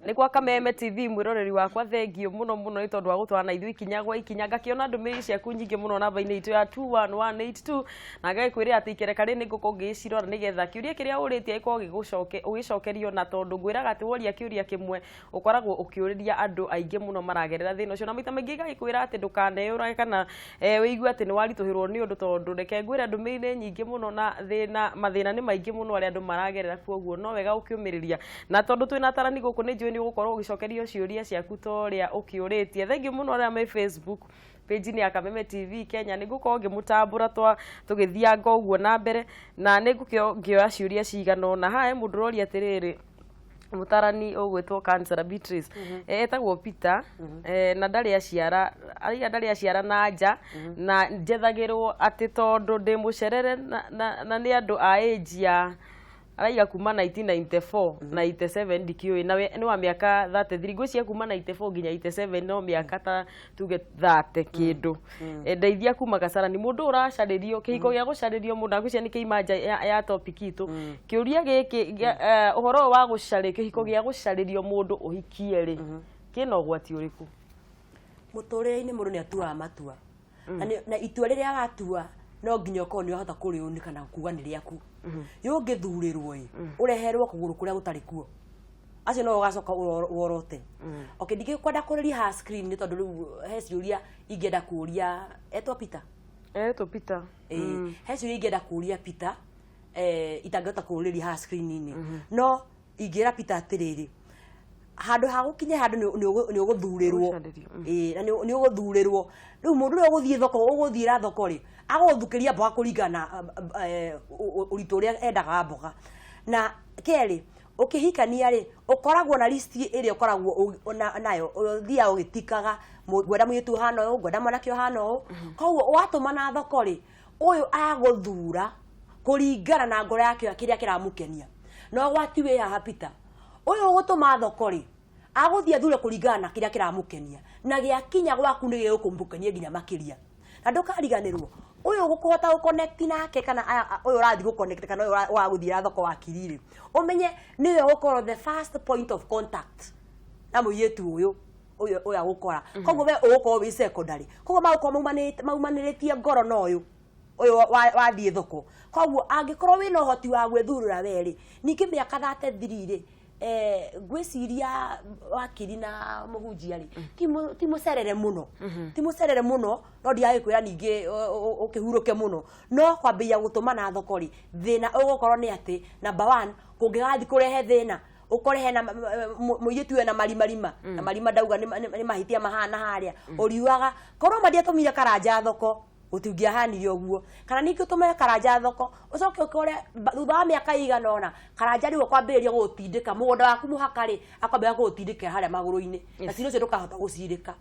Nĩ kwa Kameme TV. Mwĩroreri wakwa, thengio mũno mũno nĩ tondũ wa gũtwarana na ithuĩ ikinya gwa ikinya. Ngakĩona ndũmĩrĩri ciaku nyingĩ mũno namba-inĩ itũ ya 21182, na ngagĩkwĩrĩra atĩ ikereka rĩ nĩ ngũkorwo ngĩgĩcirora nĩgetha kĩũria kĩrĩa ũrĩtie gĩkorwo ũgĩcokerio, na tondũ ngwĩraga atĩ woria kĩũria kĩmwe, ũkoragwo ũkĩũrĩria andũ aingĩ mũno maragerera thĩna ũcio, na maita maingĩ igagĩkwĩra atĩ ndũkaneyũrage kana wĩigue atĩ nĩ waritũhĩrwo nĩ ũndũ, tondũ reke ngwĩre, ndũmĩrĩri nĩ nyingĩ mũno na thĩna mathĩna nĩ maingĩ mũno arĩa andũ maragerera. Koguo no wega ũkĩũmĩrĩria, na tondũ twĩna atarani gũkũ, nĩ njũĩ nĩ ũgũkorwo ũgĩcokerio ciũria ciaku ta ũrĩa ũkĩũrĩtie. Thengiũ mũno arĩa me Facebook page-inĩ ya Kameme TV Kenya. Nĩ ngũkorwo ngĩmũtambũra twa tũgĩthianga ũguo na mbere, na nĩ ngũkĩo ngĩoya ciũria cigana ũna. Haha he mũndũ ũroria atĩrĩrĩ, mũtarani ũgwĩtwo Counselor Beatrice, etagwo Peter, na ndarĩ aciara, araiga ndarĩ aciara na nja, na njethagĩrwo atĩ tondũ ndĩ mũcerere na nĩ andũ a age ya, araiga kuma 1994 na 87, ndikĩũĩ, na nĩ wa mĩaka 33. Ngwĩciria kuma 94 nginya 87 no mĩaka ta tuge 30 kĩndũ. Ndeithia kuma Kasarani, mũndũ ũracarĩrio kĩhiko gĩa gũcarĩrio mũndũ, na ngwĩciria nĩ kĩima nja ya topic itũ kĩũria gĩkĩ ũhoro ũyũ wa gũcarĩ kĩhiko gĩa gũcarĩrio mũndũ ũhikie rĩ, kĩna ũgwati ũrĩkũ? Mũtũrĩre-inĩ mũndũ nĩ atuaga matua, na itua rĩrĩa watua no nginya ũkorwo nĩ wahota kũrĩũni kana kuga nĩ rĩaku. Yũngĩthurĩrwo ĩ, ũreherwo kũgũrũ kũrĩa gũtarĩ kuo, acio no ũgacoka worote. Okay, ndingĩkwenda kũrĩria haha screen nĩ tondũ rĩu he ciũria ingĩenda kũũria etwo Peter. Etwo Peter. Ĩĩ, he ciũria ingĩenda kũũria Peter, itangĩhota kũũrĩria haha screen-inĩ, no ingĩra Peter atĩrĩrĩ, handũ ha gũkinye handũ nĩ ũgũthurĩrwo. Ũgũcarĩrio. Ĩĩ, na nĩ ũgũthurĩrwo rĩu mũndũ ũrĩa ũgũthiĩ thoko, ũgũthiĩra thoko rĩ, agũgũthukĩria mboga kũringana na ũritũ ũrĩa endaga wa mboga. Na kerĩ, ũkĩhikania rĩ, ũkoragwo na list ĩrĩa ũkoragwo nayo, ũthiaga ũgĩtikaga, ngwenda mũirĩtu ũhana ũũ, ngwenda mwanake ũhana ũũ. Koguo watũmana thoko rĩ, ũyũ agũthura kũringana na ngoro yake kĩrĩa kĩramũkenia. Na ũgwati wĩ haha, Peter, ũyũ ũgũtũma thoko rĩ, agũthiĩ athure kũringana na kĩrĩa kĩramũkenia, na gĩakinya gwaku nĩ gĩgũkũmũkenia nginya makĩria. Na ndũkariganĩrwo, ũyũ ũgũkũhota gũconnect nake, kana ũyũ ũrathiĩ gũconnect, kana ũyũ ũragũthiĩra thoko wakiri rĩ, ũmenye nĩwe ũgũkorwo the first point of contact na mũirĩtu ũyũ agũkora. Koguo we ũgũkorwo wĩ secondary, koguo magũkorwo maumanĩrĩtie ngoro na ũyũ wathiĩ thoko. Koguo angĩkorwo wĩna ũhoti wa gwĩthurĩra we rĩ, ningĩ mĩaka 33 rĩ, ngwĩciria wakiri na mũhunjia rĩ, ti mũcerere mũno, ti mũcerere mũno, no ndigagĩkwĩra ningĩ ũkĩhurũke mũno. No kwambĩrĩria gũtũmana thoko rĩ, thĩna ũgũkorwo nĩ atĩ number one, kũngĩgathiĩ kũrehe thĩna, ũkore hena mũirĩtu wena marimarima, na marima ndauga nĩ mahĩtia mahana harĩa ũriugaga korwo mandiatũmire Karanja thoko, gũtingĩahanire ũguo. Kana ningĩ ũtũme Karanja thoko, ũcoke ũkore thutha wa mĩaka ĩigana ũna, Karanja rĩu akwambĩrĩria gũgũtindĩka mũgũnda waku mũhaka rĩ, akwambĩrĩria gũgũtindĩkĩra harĩa magũrũ-inĩ, na cira ũcio ndũkahota gũcirĩka.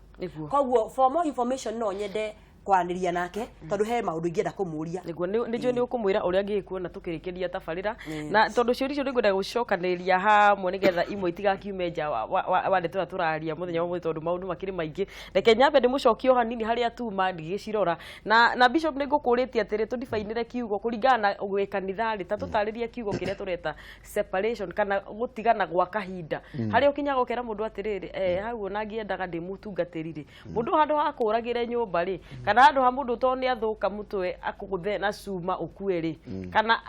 Koguo for more information no nyende kwaranĩria nake, tondũ he maũndũ ingĩenda kũmũria. Nĩguo nĩ njũĩ nĩ ũkũmwĩra ũrĩa angĩgĩkuona tũkĩrĩkĩria tabarĩra, na tondũ ciũria icio nĩngwenda gũcokanĩrĩria hamwe nĩgetha imwe itigakiume nja wa ndeto ĩrĩa tũraria mũthenya wa ũmũthĩ, tondũ maũndũ makĩrĩ maingĩ. Reke nyambe ndĩmũcokie o hanini harĩa tuma ngĩgĩcirora. Na Bishop, nĩ ngũkũrĩtie atĩrĩ, tũdifainĩre kiugo kũringana na gwĩ kanitha rĩ, ta tũtarĩrie kiugo kĩrĩa tũreta separation kana gũtigana gwa kahinda, harĩa ũkinyaga ũkera mũndũ atĩrĩrĩ, hau ona ngĩendaga ndĩ mũtungatĩri rĩ, mũndũ handũ ha kũragĩre nyũmba rĩ, kana handũ ha mũndũ to nĩ athũka mũtwe akũgũthe na cuma ũkue rĩ, kana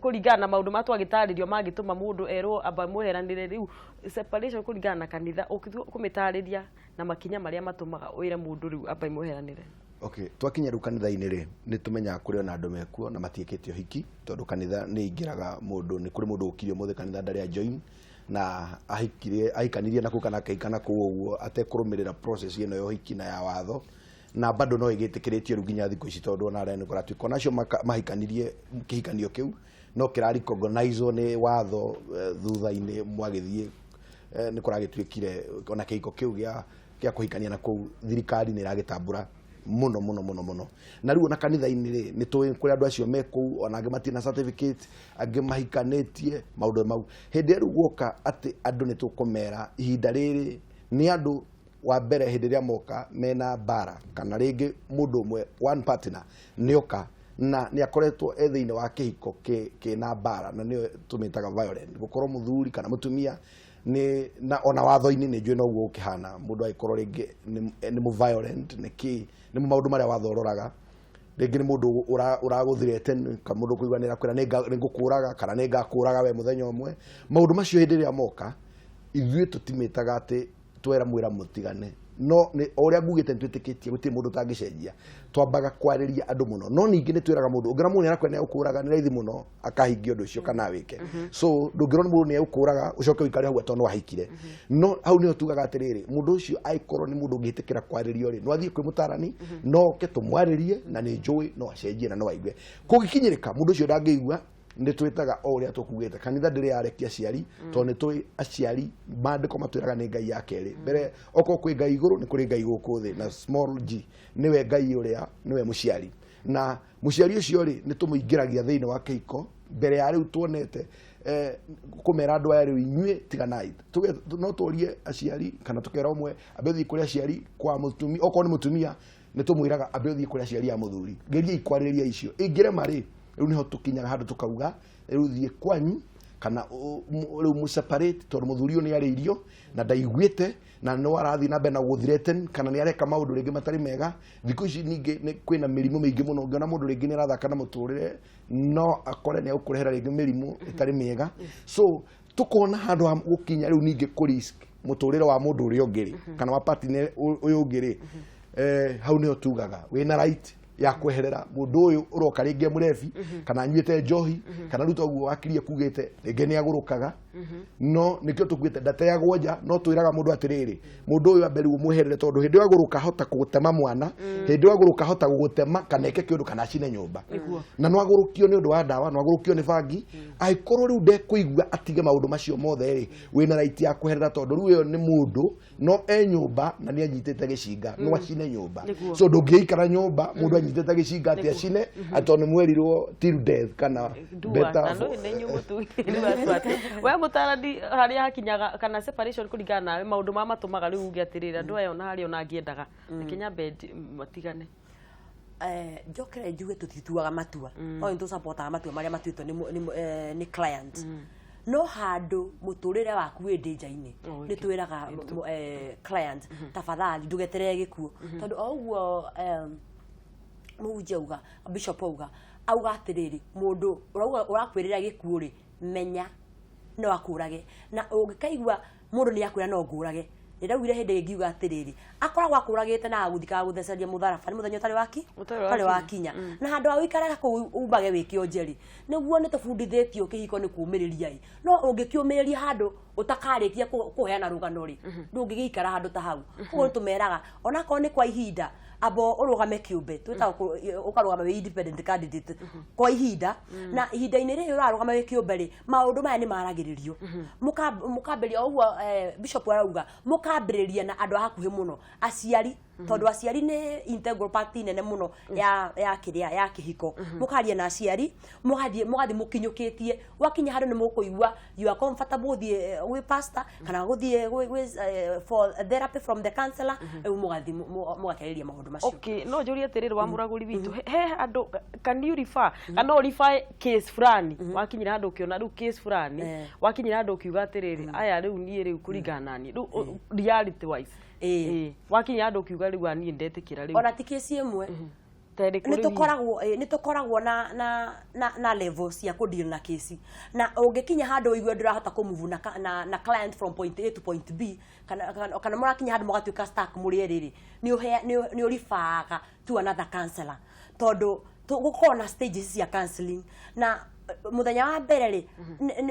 kũringana na maũndũ ma twagĩtarĩrio mangĩtũma mũndũ erwo amba mweheranĩre. Rĩu separation kũringana na kanitha, ũkĩtua kũmĩtarĩria na makinya marĩa matũmaga wĩre mũndũ rĩu amba mweheranĩre. Okay, twakinya rĩu kanitha-inĩ rĩ, nĩ tũmenyaga kũrĩ ona andũ mekuo na matiĩkĩte ũhiki, tondũ kanitha nĩ ingĩraga mũndũ. Nĩ kũrĩ mũndũ ũkire ũmũthĩ kanitha ndarĩ a join na ahikire, ahikanirie na kũu kana akahika na kũu ũguo atekũrũmĩrĩra process ĩno ya ũhiki na ya watho, na bado no ĩgĩtĩkĩrĩtio rĩu nginya thikũ ici, tondũ ona arĩa nĩ kũratuĩka onacio mahikanirie kĩhikanio kĩu no kĩra recognizwo nĩ watho. Thutha-inĩ mwagĩthiĩ, nĩ kũragĩtuĩkire ona kĩhiko kĩu gĩa kũhikania na kũu thirikari nĩ ĩragĩtambũra mũno mũno mũno mũno. Na rĩu ona kanitha-inĩ rĩ, nĩ tũĩ kũrĩ andũ acio me kũu, ona angĩ matirĩ na certificate, angĩ mahikanĩtie maũndũ mau. Hĩndĩ ĩrĩa rĩu guoka atĩ andũ nĩ tũkũmera ihinda rĩrĩ nĩ andũ wa mbere, hĩndĩ ĩrĩa moka mena mbara, kana rĩngĩ mũndũ ũmwe, one partner, nĩoka na nĩ akoretwo e thĩinĩ wa kĩhiko kĩna mbara, na nĩyo tũmĩtaga violent, gũkorwo mũthuri kana mũtumia Nĩ na ona watho-inĩ nĩ njũĩ noguo gũkĩhana, mũndũ angĩkorwo rĩngĩ nĩ mũ violent, nĩ kĩ, nĩ maũndũ marĩa watho ũroraga. Rĩngĩ nĩ mũndũ ũragũthirete, kana mũndũ ũkũigua nĩ arakwĩra nĩ ngũkũraga kana nĩ ngakũraga we mũthenya ũmwe. Maũndũ macio hĩndĩ ĩrĩa moka, ithuĩ tũtimĩtaga atĩ twera mwĩra mũtigane, no nĩ o ũrĩa ngugĩte, nĩ twĩtĩkĩtie gũtirĩ mũndũ ũtangĩcenjia. Twambaga kwarĩria andũ mũno, no ningĩ nĩ twĩraga mũndũ ũngĩona mũndũ nĩ arakwĩra nĩ egũkũraga, nĩ raithi mũno akahingia ũndũ ũcio kana awĩke. So ndũngĩrwo nĩ mũndũ nĩ egũkũraga ũcoke ũikare hau atĩ no ahikire. No hau nĩho tugaga atĩrĩrĩ, mũndũ ũcio angĩkorwo nĩ mũndũ ũngĩtĩkĩra kwarĩrio rĩ, no athiĩ kwĩ mũtarani, no oke tũmwarĩrie, na nĩ njũĩ no acenjie na no aigue. Kũngĩkinyĩrĩka mũndũ ũcio ndangĩigua, nĩ twĩtaga o ũrĩa tũkugĩte. Kanitha ndĩrĩ yarekia aciari, tondũ nĩ tũĩ aciari, maandĩko matwĩraga nĩ Ngai ya kerĩ mbere. Okorwo kwĩ Ngai igũrũ, nĩ kũrĩ Ngai gũkũ thĩ, na small g nĩwe Ngai ũrĩa nĩwe mũciari. Na mũciari ũcio rĩ, nĩ tũmũingĩragia thĩinĩ wa kĩhiko mbere ya rĩu tuonete kũmera andũ aya rĩu inyuĩ tiganai. No tũrie aciari kana tũkera ũmwe ambe ũthiĩ kũrĩ aciari kwa mũtumia. Okorwo nĩ mũtumia, nĩ tũmwĩraga ambe ũthiĩ kũrĩ aciari a mũthuri, geriai kwarĩrĩria icio. Ingĩrema rĩ, rĩu nĩho tũkinyaga handũ tũkauga rĩu thiĩ kwanyu kana rĩu mũ separate, tondũ mũthuri ũyũ nĩ arĩirio na ndaiguĩte na no arathiĩ na mbere na gũthreaten kana nĩ areka maũndũ rĩngĩ matarĩ mega. Thikũ ici ningĩ nĩ kwĩna mĩrimũ mĩingĩ mũno. Ũngĩona mũndũ rĩngĩ nĩ arathaka na mũtũrĩre, no akore nĩ egũkũrehera rĩngĩ mĩrimũ ĩtarĩ mĩega. So tukona handũ ha gũkinya rĩu ningĩ kũ risk mũtũrĩre wa mũndũ ũrĩa ũngĩ rĩ, kana wa partner ũyũ ũngĩ rĩ, hau nĩho tugaga wĩna right ya kweherera mũndũ ũyũ ũroka rĩngĩ e mũrebi kana anyuĩte njohi, kana rĩu toguo wakirie kugĩte rĩngĩ nĩ agũrũkaga. No nĩkĩo tũkuĩte ndateagwo nja, no twĩraga mũndũ atĩrĩrĩ, mũndũ ũyũ ambe rĩu ũmweherere, tondũ hĩndĩ ĩyo agũrũka ahota gũgũtema mwana, hĩndĩ ĩyo agũrũka ahota gũgũtema kana eke kĩũndũ kana acine nyũmba. Na no agũrũkio nĩ ũndũ wa ndawa, no agũrũkio nĩ bangi. Angĩkorwo rĩu ndekũigua atige maũndũ macio mothe rĩ, wĩna right ya kweherera, tondũ rĩu ĩyo nĩ mũndũ no e nyũmba na nĩ anyitĩte gĩcinga, no acine nyũmba. So ndũngĩikara nyũmba mũndũ anyitĩte gĩcinga atĩ acine, atĩ tondũ nĩ mwerirwo till death kana ndua better na no nĩ inyuĩ mũtu atĩ we mũtarani harĩa hakinyaga kana separation kũringana nawe, maũndũ ma matũmaga rĩu uge atĩrĩrĩ, andũ aya ona harĩa ona angĩendaga reke nyambe matigane? Njokere njuge tũtituaga matua, no nĩ tũsupportaga matua marĩa matuĩtwo nĩ client, no handũ mũtũrĩre waku wĩ danger-inĩ, nĩ twĩraga client, tafadhali ndũgeterere gĩkuũ, tondũ o ũguo mũhunjia auga, bishop auga atĩrĩrĩ, mũndũ ũrauga ũrakwĩrĩra gĩkuũ rĩ, menya no akũrage. Na ũngĩkaigua mũndũ nĩ akwĩra no ngũrage, nĩndaugire hĩndĩ ĩngĩ ngiuga atĩrĩrĩ, akoragwo akũragĩte na agũthikaga gũtheceria mũtharaba nĩ mũthenya ũtarĩ waki Ũtarĩ ũtarĩ wakinya. Na handũ ha ũikaraga kũu umage wĩ kĩonje rĩ, nĩguo nĩ tũbundithĩtio kĩhiko nĩ kũũmĩrĩria ĩ, no ũngĩkĩũmĩrĩria handũ ũtakarĩkia kũheana rũgano rĩ, ndũngĩgĩikara handũ ta hau. Koguo nĩ tũmeraga onakorwo nĩ kwa ihinda, amba ũrũgame kĩũmbe, twĩtaga ũkarũgama wĩ independent candidate kwa ihinda. Na ihinda-inĩ rĩrĩ ũrarũgama wĩ kĩũmbe rĩ, maũndũ maya nĩ maragĩrĩrio. Mũkambĩrĩria o ũguo bishop arauga, mũkambĩrĩria na andũ a hakuhĩ mũno, aciari, tondũ aciari nĩ integral part nene mũno ya kĩrĩa ya kĩhiko. Mũkaria na aciari, mũgathiĩ mũkinyũkĩtie. Gwakinya handũ nĩ mũkũigua you are comfortable gũthiĩ gwĩ pastor kana gũthiĩ gwĩ for therapy from the counselor, rĩu mũgathiĩ mũgakĩarĩria maũndũ macio. Okay, no njũrie atĩrĩrĩ, wa mũragũri witũ, he andũ, can you refer kana no refer case fulani wakinyira handũ ũkĩona rĩu case fulani wakinyira handũ ũkiuga atĩrĩrĩ, aya rĩu niĩ rĩu kũringana na niĩ rĩu reality wise, wakinyira handũ ũkiuga rĩu niĩ ndetĩkĩra rĩu? Ona ti kesi ĩmwe. Ta ĩrĩkũ Nĩ rĩu? Tũkoragwo na level cia kũ deal na kesi, na ũngĩkinya handũ ũigue ndũrahota kũ move na client from point A to point B, kana mũrakinya handũ mũgatuĩka stuck mũrĩ erĩ rĩ, nĩ ũribaga to another counselor, tondũ gũkorwo na stages cia counseling. Na mũthenya wa mbere rĩ,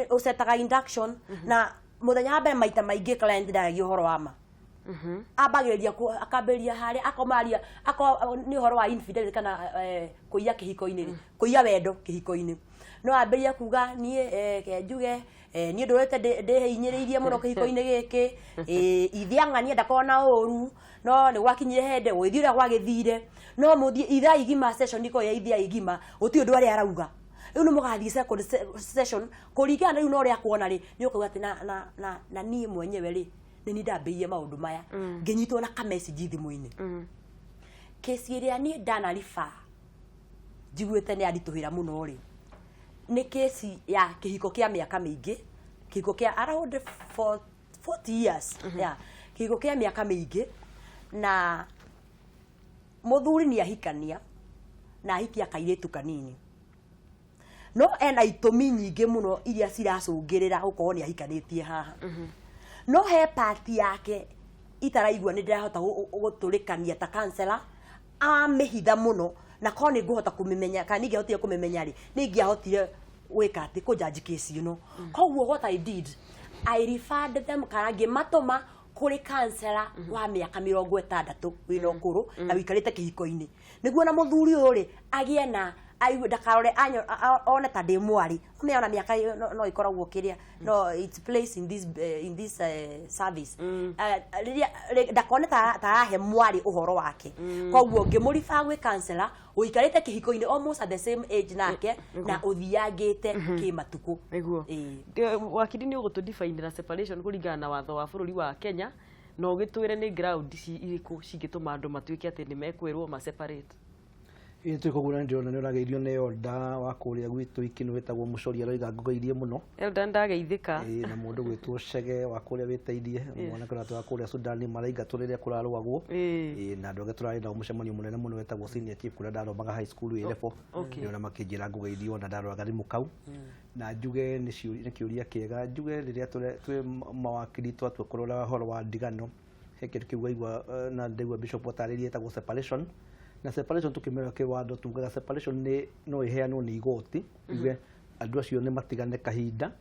ũcetaga induction, na mũthenya wa mbere maita maingĩ client ndaragia ũhoro wa ma, ambagĩrĩria akambĩrĩria harĩa akomaria akorwo nĩ ũhoro wa infidelity kana kũiya kĩhiko-inĩ rĩ, kũiya wendo kĩhiko-inĩ, no ambĩrĩria kuga niĩ ke njuge niĩ ndũrĩte ndĩhinyĩrĩirie mũno kĩhiko-inĩ gĩkĩ, ithiang'ania ndakorwo na ũru, no nĩ gwakinyire hĩndĩ gũgĩthiĩ ũrĩa gwagĩthire. No mũthiĩ ithaa igima, session ĩkorwo ya ithaa igima, gũtirĩ ũndũ arĩa arauga. Rĩu nĩ mũgathiĩ second session kũringana na rĩu na ũrĩa akuona rĩ, nĩ ũkauga atĩ na niĩ mwenyewe rĩ, nĩ niĩ ndambĩrĩirie maũndũ maya ngĩnyitwo na ka message thimũ-inĩ. Kesi ĩrĩa niĩ ndanariba njiguĩte nĩ yaritũhĩra mũno rĩ, nĩ kesi ya kĩhiko kĩa mĩaka mĩingĩ, kĩhiko kĩa around 40 years, yeah, kĩhiko kĩa mĩaka mĩingĩ, na mũthuri nĩ ahikania na ahikia kairĩtu kanini, no ena itũmi nyingĩ mũno iria ciracũngĩrĩra gũkorwo nĩ ahikanĩtie haha, no he part yake itaraigua nĩ ndĩrahota gũtũrĩkania ta counselor, amĩhitha mũno, na korwo nĩ ngũhota kũmĩmenya kana nĩ ingĩahotire kũmĩmenya rĩ, nĩ ingĩahotire gwĩka atĩ kũjudge case ĩno. Koguo what I did, I referred them, kana ngĩmatũma kũrĩ counselor wa mĩaka 60 wĩna ũkũrũ na wĩikarĩte kĩhiko-inĩ, nĩguo na mũthuri ũyũ rĩ agĩe na aigue ndakarore one ta ndĩ mwarĩ. Ũmenya ona mĩaka ĩyo no ĩkoragwo kĩrĩa no its place in this service. Rĩrĩa ndakone ta arahe mwarĩ ũhoro wake. Koguo ngĩmũrefer gwĩ counselor ũikarĩte kĩhiko-inĩ almost at the same age nake na ũthiangĩte kĩmatukũ. Nĩguo. Ĩĩ. Wakiri, nĩ ũgũtũ define separation kũringana na watho wa bũrũri wa Kenya, na ũgĩtwĩre nĩ ground irĩkũ cingĩtũma andũ matuĩke atĩ nĩ mekwĩrwo ma separate. Ĩĩ, twĩ kũguo, ndĩrona nĩ ũrageithio nĩ Elder wa kũrĩa gwitũ Ikinũ wĩtagwo Mũcori, aroiga ngũgeithie mũno. Elder, ndageithĩka. Ĩĩ, na mũndũ gwĩtwo Cege wa kũrĩa wĩteithie, mwanake ũrĩa wa kũrĩa Sudani maraingatwo rĩrĩa kũrarũagwo. Ĩĩ, na andũ angĩ tũrarĩ nao mũcemanio mũnene mũno wetagwo senior chief kũrĩa ndathomaga high school ĩ level. Nĩona makĩnjĩra ngũgeithio na ndaroraga thimũ kau, na njuge nĩ kĩũria kĩega. Njuge rĩrĩa twĩ mawakiri twatua kũrora ũhoro wa ndigano, he kĩndũ kĩu waigua na ndaigua bishop atarĩria ĩtagwo separation. Na separation tũkĩmera kĩwatho tugaga separation nĩ no ĩheanwo nĩ igoti yuge andũ acio nĩ matigane kahinda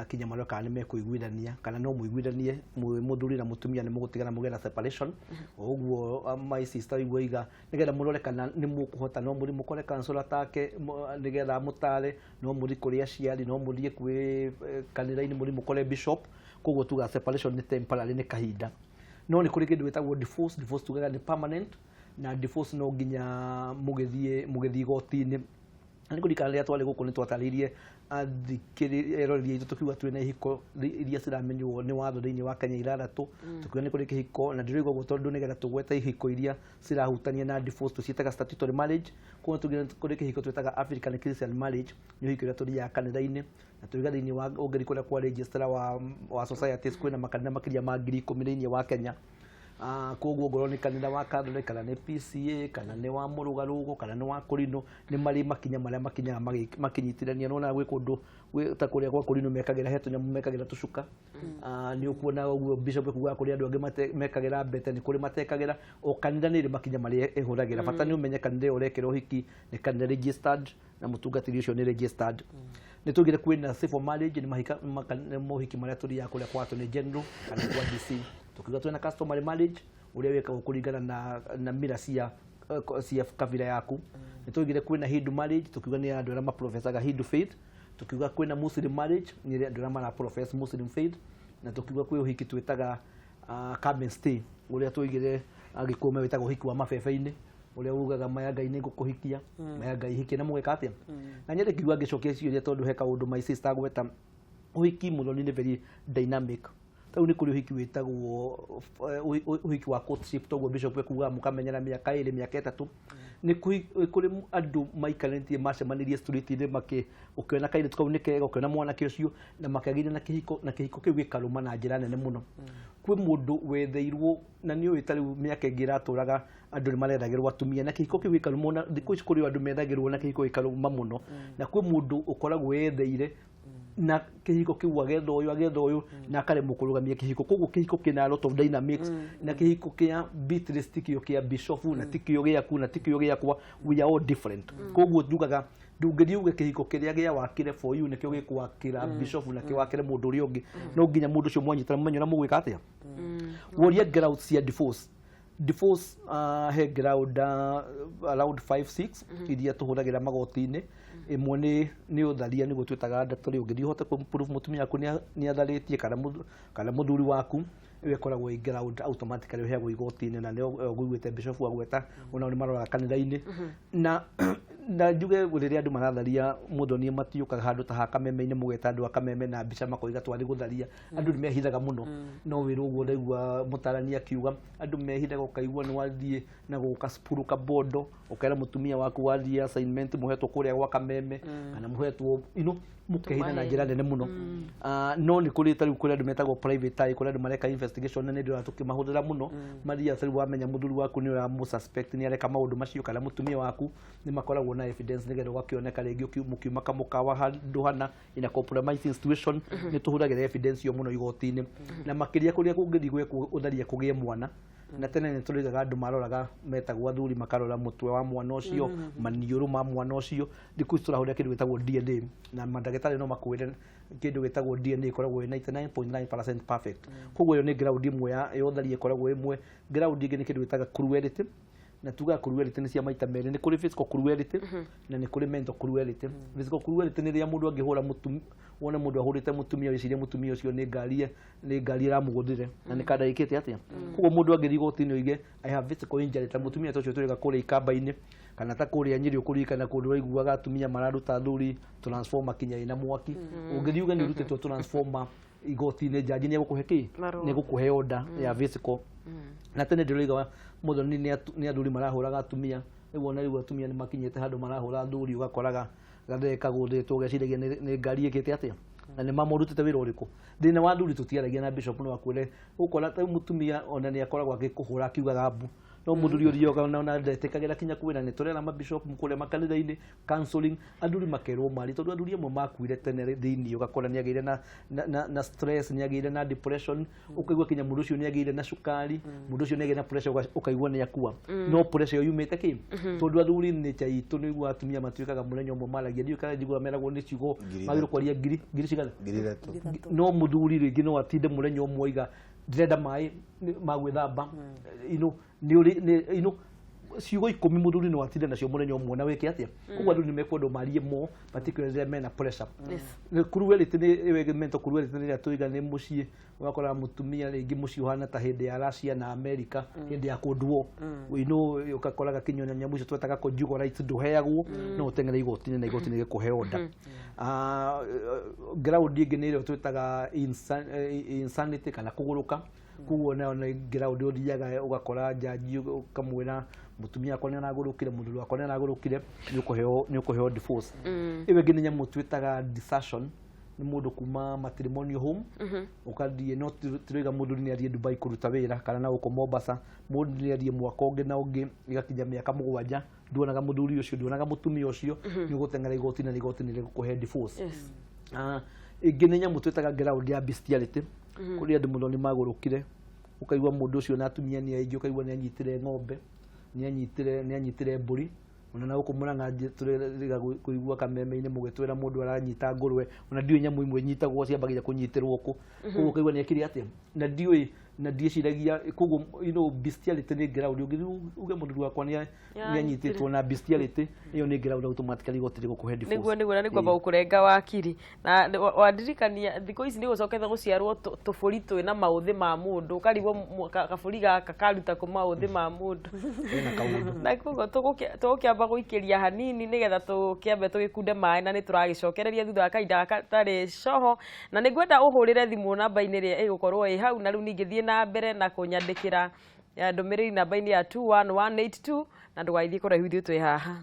kinya marore kana nĩ mekũiguithania, kana no mũiguithanie mwĩ mũthuri na mũtumia nĩ mũgũtigana mũgĩe na separation. O ũguo my sister ũguo iga nĩgetha mũrore kana nĩ mũkũhota, no mũthiĩ mũkore counselor take nĩgetha mũtare, no mũthiĩ kũrĩ aciari, no mũthiĩ kwĩ kanitha-inĩ, mũthiĩ mũkore bishop. Koguo tugaga separation nĩ temporary, nĩ kahinda. No nĩ kũrĩ kĩndũ gĩtagwo divorce. Divorce tugaga nĩ permanent, na divorce no nginya mũgĩthiĩ igoti-inĩ. Nĩ kũririkana rĩrĩa twarĩ gũkũ nĩ twatarĩirie eroreri aitũ, tũkiuga twĩna ihiko iria ciramenywo nĩ watho thĩinĩ wa Kenya ithathatũ. Tũkiuga nĩ kũrĩ kĩhiko, na ndĩroiga ũguo tondũ nĩgetha tũgwete ihiko iria cirahutania na divorce tũciĩtaga statutory marriage. Koguo tugire kũrĩ kĩhiko twĩtaga African Christian marriage, nĩ ũhiki ũrĩa tũthiaga kanitha-inĩ, na tuiga thĩinĩ wa ũngĩthiĩ kũrĩa kwa registrar wa societies kwĩna makanitha makĩria ma 10,000 thĩinĩ wa Kenya. Koguo ngorwo nĩ kanitha wa Catholic kana nĩ PCA kana nĩ wa mũrũgarũgo kana nĩ wa kũrinũ, nĩ marĩ makinya marĩa makinyaga makĩnyitithania. Nĩwonaga gwĩ kũndũ ta kũrĩa gwa kũrinũ mekagĩra he tũnyamũ mekagĩra tũcuka. Nĩ ũkuona ũguo bishop ekugaga kũrĩ andũ angĩ mekagĩra mbete, nĩ kũrĩ matekagĩra. O kanitha nĩ ĩrĩ makinya marĩa ĩhũthagĩra. Bata nĩ ũmenye kanitha ĩyo ũrekĩra ũhiki nĩ kanitha registered na mũtungatĩri ũcio nĩ registered. Nĩ tugire kwĩna civil marriage, nĩ mahika nĩ mohiki marĩa tũthiaga kũrĩa kwa Attorney General kana kwa DC. Tukiuga twĩna customary marriage, ũrĩa wĩkagwo kũringana na mira cia kabira yaku. Nĩ tugire kwĩna Hindu marriage, tukiuga nĩ andũ arĩa maprofesaga Hindu faith. Tukiuga kwĩna Muslim marriage, nĩ andũ arĩa mara profess Muslim faith. Na tukiuga kwĩ ũhiki twĩtaga come and stay, ũrĩa tũigire Agĩkũyũ mewĩtaga ũhiki wa mabebe-inĩ, ũrĩa ugaga maya Ngai nĩ ngũkũhikia, maya Ngai hikia na mũgeka atĩa. Na nyende kiuga ngĩcokia ciũria tondũ he kaũndũ my sister agweta, ũhiki mũno nĩ very dynamic. Tarĩu nĩ kũrĩ ũhiki wĩtagwo ũhiki wa courtship, toguo bishop ekugaga mũkamenyana mĩaka 2, mĩaka 3. Nĩ kũrĩ andũ maikarĩtie macemanirie street-inĩ, makĩ ũkĩona kairĩtu kau nĩ kega, ũkĩona mwanake ũcio, na makĩagĩire na kĩhiko, na kĩhiko kĩu gĩkarũma na njĩra nene mũno. Kwĩ mũndũ wetheirwo, na nĩ ũĩ ta rĩu mĩaka ĩngĩ ĩratũraga andũ nĩ marethagĩrwo atumia na kĩhiko kĩu gĩkarũma. Na thikũ ici kũrĩ andũ methagĩrwo na kĩhiko gĩkarũma mũno, na kwĩ mũndũ ũkoragwo yetheire na kĩhiko kĩu, agetha ũyũ, agetha ũyũ, na akaremwo kũrũgamia kĩhiko. Koguo kĩhiko kĩna a lot of dynamics, na kĩhiko kĩa Beatrice ti kĩo kĩa Bishop, na ti kĩo gĩaku, na ti kĩo gĩakwa. We are all different. Koguo njugaga ndũngĩthiĩ uge kĩhiko kĩrĩa gĩa wakire for you nĩkĩo gĩkwakĩra Bishop na kĩwakĩre mũndũ ũrĩa ũngĩ. No nginya mũndũ ũcio mwanyitana mũmenye ũrĩa mũgwĩka atĩa. Woria grounds cia divorce. Divorce he ground around 5 6 iria tũhũthagĩra magoti-inĩ. Ĩmwe nĩ ũtharia, nĩguo twĩtaga ndatũrĩ. Ũngĩthiĩ ũhote kũ-prove mũtumia waku nĩ atharĩtie kana mũthuri waku, ĩyo ĩkoragwo ĩ ground automatically ũheagwo igoti-inĩ. Na nĩyo ngũiguĩte bishop agweta, onao nĩ maroraga kanitha-inĩ. Na njuge rĩrĩa andũ maratharia mũthoni matiũkaga handũ ta ha kameme-inĩ, mũgeta andũ a kameme na mbica makoiga twarĩ gũtharia. Andũ nĩ mehithaga mũno. No wĩrwo ũguo ndaigua mũtarani akiuga andũ mehithaga, ũkaigua nĩ wathiĩ na gũka cukuru kabondo, ũkera mũtumia waku wathiĩ assignment mũhetwo kũrĩa gwa kameme kana mũhetwo. Mũkehitha na njĩra nene mũno. No nĩ kũrĩ ta rĩu kũrĩ andũ metagwo private eye, kũrĩ andũ mareka investigation na nĩ ndĩrona tũkĩmahũthĩra mũno. Mathiaga ta rĩu wamenya mũthuri waku nĩ ũramũ suspect nĩ areka maũndũ macio kana mũtumia waku, nĩ makoragwo na evidence nĩgetha ũgakĩoneka rĩngĩ mũkiuma kamũkawa handũ hana in a compromising situation. Nĩ tũhũthagĩra evidence ĩyo mũno igoti-inĩ, na makĩria kũrĩa kũngĩthiĩ gwekwo ũtharia kũgĩe mwana. Na tene nĩ tũrĩgaga andũ maroraga, metagwo athuri, makarora mũtwe wa mwana ũcio, maniũrũ ma mwana ũcio. Thikũ ici tũrahũthĩra kĩndũ gĩtagwo DNA, na mandagĩtarĩ no makwĩre kĩndũ gĩtagwo DNA ĩkoragwo ĩ 99.9% perfect. Koguo ĩyo nĩ ground ĩmwe ya ũtharia ĩkoragwo ĩmwe. Ground ĩngĩ nĩ kĩndũ gĩtaga cruelty, na tugaga cruelty nĩ cia maita merĩ: nĩ kũrĩ physical cruelty na nĩ kũrĩ mental cruelty. Physical cruelty nĩ rĩrĩa mũndũ angĩhũra mũtumia, wone mũndũ ahũrĩte mũtumia, wĩcirie mũtumia ũcio nĩ ngari ĩramũgũthire na nĩ kanda ĩkĩte atĩa. Koguo mũndũ angĩthiĩ igoti-inĩ oige, "I have physical injury," ta mũtumia ta ũcio tũrĩga kũrĩa ikamba-inĩ kana ta kũrĩa Nyĩrĩ, ũkũririkana kũndũ waiguaga atumia mararuta athuri transformer kinya ĩna mwaki. Ũngĩthiĩ uge nĩ ũrutĩtwo transformer igoti-inĩ, jaji nĩ egũkũhe kĩ? Marũa. Nĩ egũkũhe order ya physical. Na tene ndĩroiga mũthoni nĩ athuri marahũraga atumia, rĩu ona rĩu atumia nĩ makinyĩte handũ marahũra athuri, ũgakoraga gathee kagũthĩtwo ũgeciragia nĩ ngari ĩkĩte atĩa na nĩ mamũrutĩte wĩra ũrĩkũ. Thĩna wa athuri tũtiaragia na bishop no akwĩre ũkora ta rĩu mũtumia ona nĩ akoragwo agĩkũhũra akiugaga mbu, no mũthuri ũthiaga ona ndetĩkagĩra kinya kwĩra. Nĩ tũrera mabishop kũrĩa makanitha-inĩ counseling, athuri makerwo mari, tondũ athuri amwe makuire tene thĩinĩ, ũgakora nĩ agĩire na stress, nĩ agĩire na depression, ũkaigua kinya mũndũ ũcio nĩ agĩire na cukari, mũndũ ũcio nĩ agĩire na pressure, ũkaigua nĩ akua. No pressure ĩyo yumĩte kĩ? Tondũ athuri nature itũ nĩ igua atumia matuĩkaga mũthenya ũmwe maragia, ndiũĩ kana njiguaga meragwo nĩ ciugo Ngiri magĩrĩirwo kwaria ngiri cigana? 3,000. No mũthuri rĩngĩ no atinde mũthenya ũmwe oiga, "Ndĩrenda maĩ ma gwĩthamba," ino nĩ ũrĩ ino ciugo 10 mũthuri no atinde nacio mũthenya ũmwe na wĩke atĩa. Koguo andũ nĩ mekwendwo marie more, particularly rĩrĩa mena pressure. Cruelty nĩ mental cruelty nĩ rĩrĩa tũiga nĩ mũciĩ ũgakora mũtumia rĩngĩ mũciĩ ũhana ta hĩndĩ ya Russia na America, hĩndĩ ya Cold War. You know ũgakoraga kinya nyamũ icio twetaga conjugal rights ndũheagwo, no ũteng'ere igoti-inĩ na igoti-inĩ rĩkũhe order. Ground ĩngĩ nĩ ĩrĩa twĩtaga insanity kana kũgũrũka. Koguo nayo nĩ ground ũthiaga ũgakora jaji ũkamwĩra, "Mũtumia wakwa nĩ aragũrũkire, mũthuri wakwa nĩ aragũrũkire," nĩ ũkũheo divorce. Ĩyo ĩngĩ nĩ nyamũ twĩtaga desertion, nĩ mũndũ kuma matrimonial home ũkathiĩ. No tũrauga mũthuri nĩ athiĩ Dubai kũruta wĩra kana na gũkũ Mombasa, mũndũ nĩ athiĩ mwaka ũngĩ na ũngĩ, ĩgakinya mĩaka 7 nduonaga mũthuri ũcio, nduonaga mũtumia ũcio, nĩ ũgũteng'era igoti na igoti nĩ rĩgũkũhe divorce. Ĩngĩ nĩ nyamũ twĩtaga ground ya bestiality, kũrĩ andũ mũno nĩ magũrũkire, ũkaigua mũndũ ũcio na atumia nĩ aingĩ, ũkaigua nĩ anyitire ng'ombe, nĩ anyitire mbũri. Ona na gũkũ Mũrang'a tũrĩga kũigua kameme-inĩ mũgĩtwĩra mũndũ aranyita ngũrwe, ona ndiũĩ nyamũ imwe inyitagwo ciambagia kũnyitĩrwo kũ. Koguo ũkaigua nĩ ekire atĩa na ndiũĩ na ndiĩciragia. Koguo bestiality nĩ ground ũngĩthiĩ uge, "Mũthuri wakwa nĩ anyitĩtwo na bestiality," ĩyo nĩ ground automatically igoti rĩgũkũhe divorce. Nĩguo na nĩngwamba gũkũrenga wakiri na wandirikania thikũ ici nĩ gũcokete gũciarwo tũbũri twĩna maũthĩ ma mũndũ, ũkarigwo kabũri gaka karuta kũ maũthĩ ma mũndũ? Ĩna kaũndũ. Na koguo tũgũkĩamba gũikĩria hanini nĩgetha tũkĩambe tũgĩkunde maĩ, na nĩ tũragĩcokereria thutha wa kahinda gaka gatarĩ coho. Na nĩ ngwenda ũhũrĩre thimũ namba-inĩ ĩrĩa ĩgũkorwo ĩ hau, na rĩu ningĩ thiĩ na mbere na kũnyandĩkĩra ya ndũmĩrĩri namba-inĩ ya 21182, na ndũgagĩthiĩ kũraihu, ithuĩ twĩ haha.